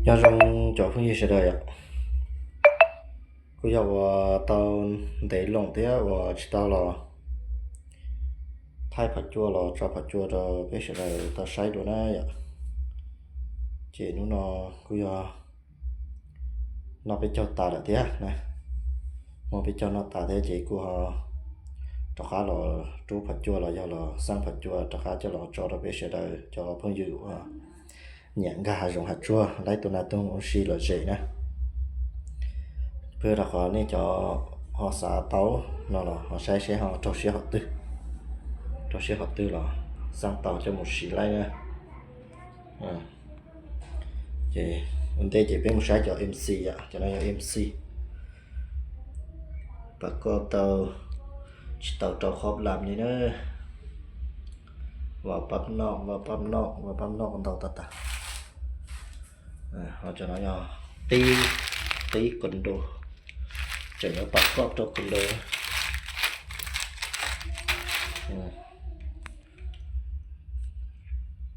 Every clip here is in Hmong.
Nyob zoo cov phooj ywg sawv daws yom, kuj yog uas tau ntev loo thiab uas tsis tau los thaij phom cua los tso phom cua rau peb sawv daws tau saib dua na yom. Ces hnub no kuj yog noj peb caug tas lawm thiab na, muab peb caug noj tas thiab ces kuj ho rov qab los rub phom cua los yog los xeeb phom cua rov qab coj los tso rau peb sawv daws cov phooj ywg uas nyiam nkag hav zoov hav tsuag laib tus nas tus noog ua si lom zem na. Peb rau qhov nej cov ho xav tau no los ho saib seb ho raug siab qhov twg, raug siab qhov twg los xeeb tau coj mus siv laib na. Ces ua ntej ces peb mus saib cov MC yom, cov no yog MC. Pas koj tau tsis tau rau qhob lam li na. Vau pab noj, vau pab noj, vau pab noj ntau tag tag. Ho cov no yog qib, qib condo, tseem yuav pas koj rau condo.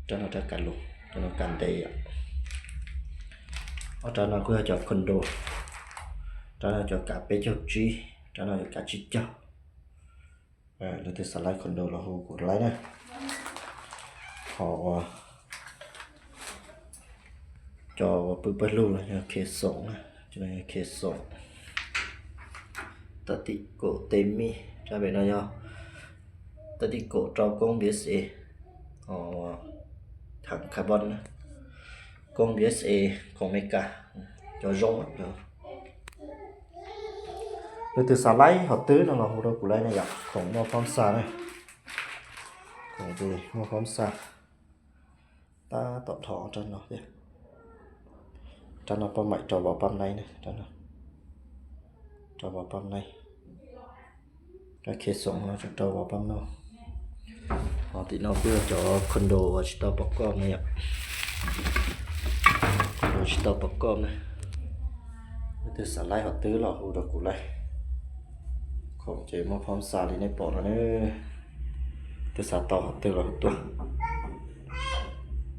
Rab no rab kav lus, rab no kav ntev yom. Ob rab no kuj yog cov condo, rab no cov kav peb caug tsib, rab no cov kav tsib caug. Leej twg xav laib condo los hu kuv laib na. Ho uas cov uas pw pawg lug no yog khe xoom na, cov no yog khe xoom. Tag tim kaum tej mij, rab pem no yog tag tim kaum rau koob BSA, ho thav carbon na, koob BSA, khoom Meskas, cov zoo. Leej twg xav laib hom twb no los hu rau kuv laib na yom, khoom muaj phab xa na, khoom muaj phab xa. Tab tom dhos rab no thiab, rab no pab maim rau vau pab naib na, rau vau pab naib. Rab khe xoom no tseem rau vau pab noj. Ho tim no kuj yog cov condo uas tsis tau pov koj na yom, condo tsis tau pov koj na. Leej twg xav laib hom twb los hu rau kuv laib, khoom ces muaj phab xa li nej pom no na. Twg xav tau hom twg los hu tuaj.